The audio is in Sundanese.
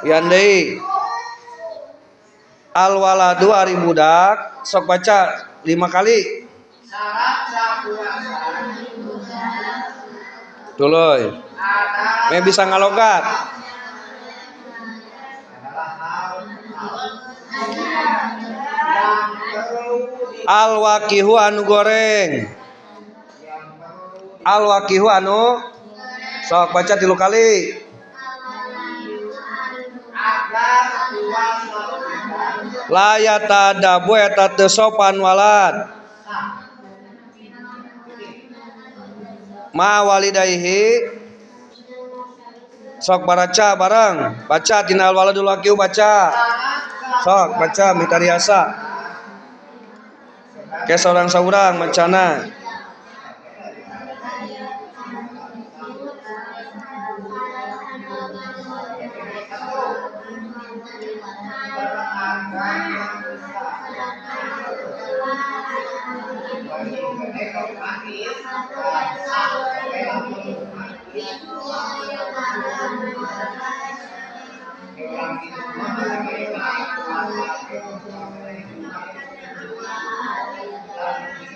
Yan deui. Al waladu ari budak sok baca 5 kali. Tuluy. Me bisa ngalogat. Al waqihu anu goreng. Al waqihu anu sok baca 3 kali. La yatadabu eta teu sopan walad. Ma walidayhi sok baraca bareng, baca tina al waladul waqihu baca. Sok baca mitariasa. Ke saurang-saurang macana.